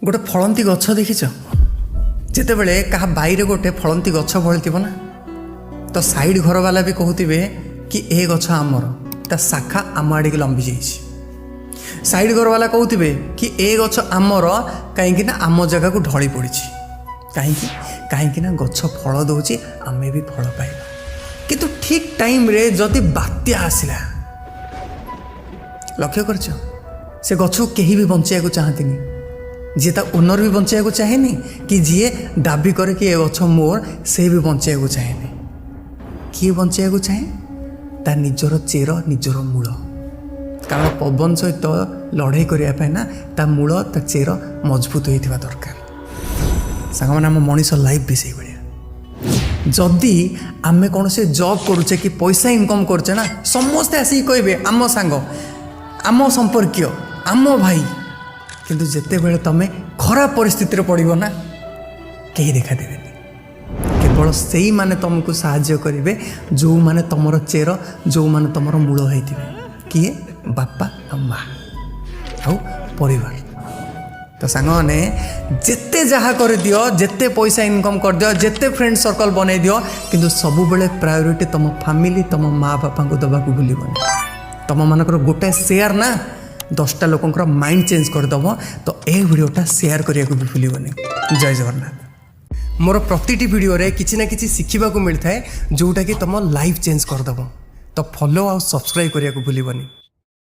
ଗୋଟେ ଫଳନ୍ତି ଗଛ ଦେଖିଛ? ଯେତେବେଳେ କାହା ବାଇରେ ଗୋଟେ ଫଳନ୍ତି ଗଛ ଫଳିଥିବ ନା, ତ ସାଇଡ଼୍ ଘରବାଲା ବି କହୁଥିବେ କି ଏ ଗଛ ଆମର, ତା ଶାଖା ଆମ ଆଡ଼ିକି ଲମ୍ବି ଯାଇଛି। ସାଇଡ଼୍ ଘରବାଲା କହୁଥିବେ କି ଏ ଗଛ ଆମର, କାହିଁକି ନା ଆମ ଜାଗାକୁ ଢଳି ପଡ଼ିଛି। କାହିଁକି? କାହିଁକି ନା ଗଛ ଫଳ ଦେଉଛି, ଆମେ ବି ଫଳ ପାଇବା। କିନ୍ତୁ ଠିକ୍ ଟାଇମ୍ରେ ଯଦି ବାତ୍ୟା ଆସିଲା, ଲକ୍ଷ୍ୟ କରିଛ, ସେ ଗଛକୁ କେହି ବି ବଞ୍ଚେଇବାକୁ ଚାହାନ୍ତିନି। ଯିଏ ତା ଓନର୍ ବି ବଞ୍ଚେଇବାକୁ ଚାହେଁନି କି ଯିଏ ଦାବି କରେ କି ଏ ଗଛ ମୋର, ସେ ବି ବଞ୍ଚେଇବାକୁ ଚାହେଁନି। କିଏ ବଞ୍ଚେଇବାକୁ ଚାହେଁ? ତା ନିଜର ଚେର, ନିଜର ମୂଳ। କାରଣ ପବନ ସହିତ ଲଢ଼େଇ କରିବା ପାଇଁ ନା ତା ମୂଳ, ତା ଚେର ମଜବୁତ ହେଇଥିବା ଦରକାର। ସାଙ୍ଗମାନେ, ଆମ ମଣିଷ ଲାଇଫ୍ ବି ସେଇଭଳିଆ। ଯଦି ଆମେ କୌଣସି ଜବ୍ କରୁଛେ କି ପଇସା ଇନକମ୍ କରୁଛେ ନା, ସମସ୍ତେ ଆସିକି କହିବେ ଆମ ସାଙ୍ଗ, ଆମ ସମ୍ପର୍କୀୟ, ଆମ ଭାଇ। କିନ୍ତୁ ଯେତେବେଳେ ତୁମେ ଖରାପ ପରିସ୍ଥିତିରେ ପଡ଼ିବ ନା, କେହି ଦେଖା ଦେବେନି। କେବଳ ସେଇମାନେ ତୁମକୁ ସାହାଯ୍ୟ କରିବେ ଯେଉଁମାନେ ତୁମର ଚେର, ଯେଉଁମାନେ ତୁମର ମୂଳ ହେଇଥିବେ। କିଏ? ବାପା ଆଉ ମା ଆଉ ପରିବାର। ତ ସାଙ୍ଗମାନେ, ଯେତେ ଯାହା କରିଦିଅ, ଯେତେ ପଇସା ଇନକମ୍ କରିଦିଅ, ଯେତେ ଫ୍ରେଣ୍ଡ ସର୍କଲ୍ ବନେଇ ଦିଅ, କିନ୍ତୁ ସବୁବେଳେ ପ୍ରାୟୋରିଟି ତୁମ ଫ୍ୟାମିଲି, ତୁମ ମା ବାପାଙ୍କୁ ଦେବାକୁ ଭୁଲିବନି। ତୁମମାନଙ୍କର ଗୋଟାଏ ସେୟାର ନା 10ଟା ଲୋକଙ୍କର ମାଇଣ୍ଡ ଚେଞ୍ଜ କରିଦେବ। ତ ଏ ଭିଡ଼ିଓଟା ସେୟାର କରିବାକୁ ବି ଭୁଲିବନି। ଜୟ ଜଗନ୍ନାଥ। ମୋର ପ୍ରତିଟି ଭିଡ଼ିଓରେ କିଛି ନା କିଛି ଶିଖିବାକୁ ମିଳିଥାଏ, ଯେଉଁଟାକି ତୁମ ଲାଇଫ୍ ଚେଞ୍ଜ କରିଦେବ। ତ ଫଲୋ ଆଉ ସବସ୍କ୍ରାଇବ୍ କରିବାକୁ ଭୁଲିବନି।